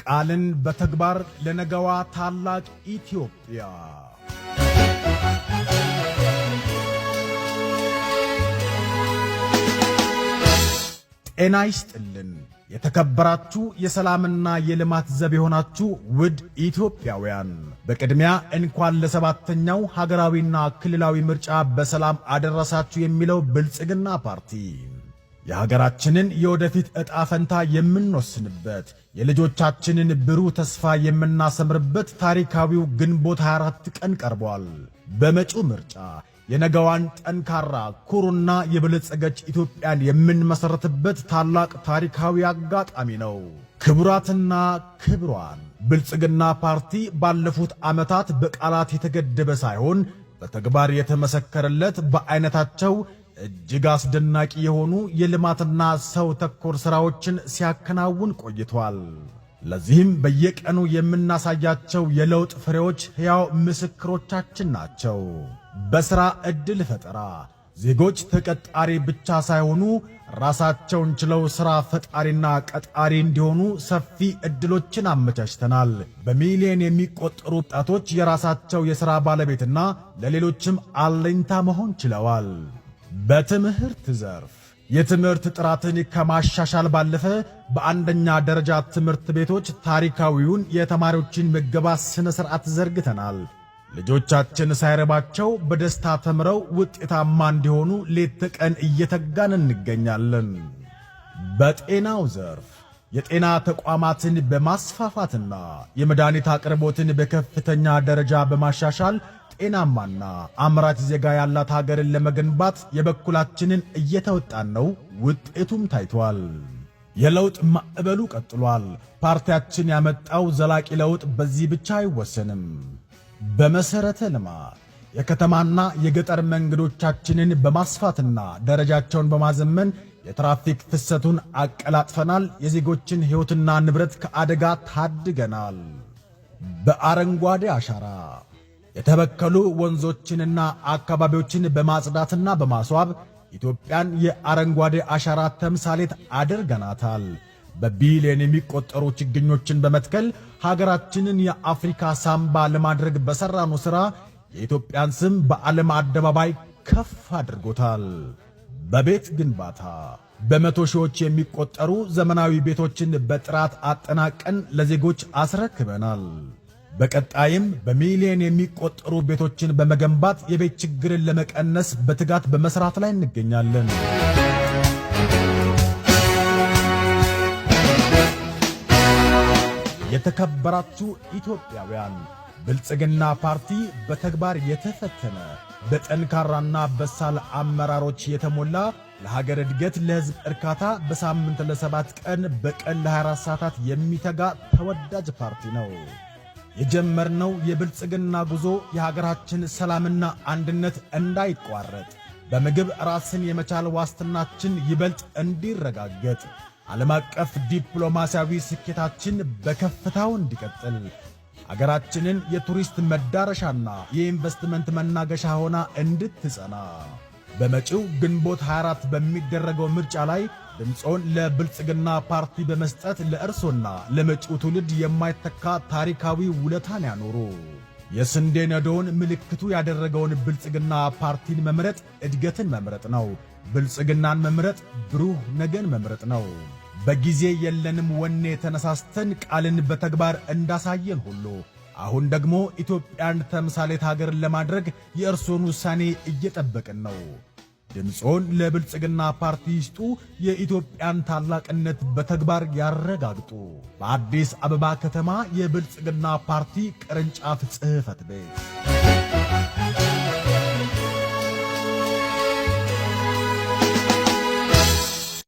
ቃልን በተግባር ለነገዋ ታላቅ ኢትዮጵያ። ጤና ይስጥልን። የተከበራችሁ የሰላምና የልማት ዘብ የሆናችሁ ውድ ኢትዮጵያውያን፣ በቅድሚያ እንኳን ለሰባተኛው ሀገራዊና ክልላዊ ምርጫ በሰላም አደረሳችሁ የሚለው ብልጽግና ፓርቲ የሀገራችንን የወደፊት ዕጣ ፈንታ የምንወስንበት፣ የልጆቻችንን ብሩህ ተስፋ የምናሰምርበት ታሪካዊው ግንቦት 24 ቀን ቀርቧል። በመጪው ምርጫ የነገዋን ጠንካራ፣ ኩሩና የበለጸገች ኢትዮጵያን የምንመሠረትበት ታላቅ ታሪካዊ አጋጣሚ ነው። ክቡራትና ክቡራን፣ ብልጽግና ፓርቲ ባለፉት ዓመታት በቃላት የተገደበ ሳይሆን በተግባር የተመሰከረለት፣ በዐይነታቸው እጅግ አስደናቂ የሆኑ የልማትና ሰው ተኮር ሥራዎችን ሲያከናውን ቆይቷል። ለዚህም በየቀኑ የምናሳያቸው የለውጥ ፍሬዎች ሕያው ምስክሮቻችን ናቸው። በሥራ ዕድል ፈጠራ ዜጎች ተቀጣሪ ብቻ ሳይሆኑ ራሳቸውን ችለው ሥራ ፈጣሪና ቀጣሪ እንዲሆኑ ሰፊ ዕድሎችን አመቻችተናል። በሚሊዮን የሚቆጠሩ ወጣቶች የራሳቸው የሥራ ባለቤትና ለሌሎችም አለኝታ መሆን ችለዋል። በትምህርት ዘርፍ የትምህርት ጥራትን ከማሻሻል ባለፈ በአንደኛ ደረጃ ትምህርት ቤቶች ታሪካዊውን የተማሪዎችን ምገባ ሥነ ሥርዓት ዘርግተናል። ልጆቻችን ሳይረባቸው በደስታ ተምረው ውጤታማ እንዲሆኑ ሌት ተቀን እየተጋን እንገኛለን። በጤናው ዘርፍ የጤና ተቋማትን በማስፋፋትና የመድኃኒት አቅርቦትን በከፍተኛ ደረጃ በማሻሻል ጤናማና አምራች ዜጋ ያላት ሀገርን ለመገንባት የበኩላችንን እየተወጣን ነው። ውጤቱም ታይቷል። የለውጥ ማዕበሉ ቀጥሏል። ፓርቲያችን ያመጣው ዘላቂ ለውጥ በዚህ ብቻ አይወሰንም። በመሠረተ ልማት የከተማና የገጠር መንገዶቻችንን በማስፋትና ደረጃቸውን በማዘመን የትራፊክ ፍሰቱን አቀላጥፈናል። የዜጎችን ሕይወትና ንብረት ከአደጋ ታድገናል። በአረንጓዴ አሻራ የተበከሉ ወንዞችንና አካባቢዎችን በማጽዳትና በማስዋብ ኢትዮጵያን የአረንጓዴ አሻራ ተምሳሌት አድርገናታል። በቢሊዮን የሚቆጠሩ ችግኞችን በመትከል ሀገራችንን የአፍሪካ ሳምባ ለማድረግ በሠራነው ሥራ የኢትዮጵያን ስም በዓለም አደባባይ ከፍ አድርጎታል። በቤት ግንባታ በመቶ ሺዎች የሚቆጠሩ ዘመናዊ ቤቶችን በጥራት አጠናቀን ለዜጎች አስረክበናል። በቀጣይም በሚሊዮን የሚቆጠሩ ቤቶችን በመገንባት የቤት ችግርን ለመቀነስ በትጋት በመስራት ላይ እንገኛለን። የተከበራችሁ ኢትዮጵያውያን፣ ብልጽግና ፓርቲ በተግባር የተፈተነ፣ በጠንካራና በሳል አመራሮች የተሞላ፣ ለሀገር እድገት፣ ለሕዝብ እርካታ በሳምንት ለ7 ቀን፣ በቀን ለ24 ሰዓታት የሚተጋ ተወዳጅ ፓርቲ ነው። የጀመርነው የብልጽግና ጉዞ የሀገራችን ሰላምና አንድነት እንዳይቋረጥ፣ በምግብ ራስን የመቻል ዋስትናችን ይበልጥ እንዲረጋገጥ፣ ዓለም አቀፍ ዲፕሎማሲያዊ ስኬታችን በከፍታው እንዲቀጥል፣ አገራችንን የቱሪስት መዳረሻና የኢንቨስትመንት መናገሻ ሆና እንድትጸና በመጪው ግንቦት 24 በሚደረገው ምርጫ ላይ ድምፆን ለብልጽግና ፓርቲ በመስጠት ለእርሶና ለመጪው ትውልድ የማይተካ ታሪካዊ ውለታን ያኖሩ። የስንዴ ነዶውን ምልክቱ ያደረገውን ብልጽግና ፓርቲን መምረጥ እድገትን መምረጥ ነው። ብልጽግናን መምረጥ ብሩህ ነገን መምረጥ ነው። በጊዜ የለንም ወኔ ተነሳስተን ቃልን በተግባር እንዳሳየን ሁሉ አሁን ደግሞ ኢትዮጵያን ተምሳሌት ሀገር ለማድረግ የእርሶን ውሳኔ እየጠበቅን ነው። ድምፆን ለብልጽግና ፓርቲ ይስጡ። የኢትዮጵያን ታላቅነት በተግባር ያረጋግጡ። በአዲስ አበባ ከተማ የብልጽግና ፓርቲ ቅርንጫፍ ጽሕፈት ቤት።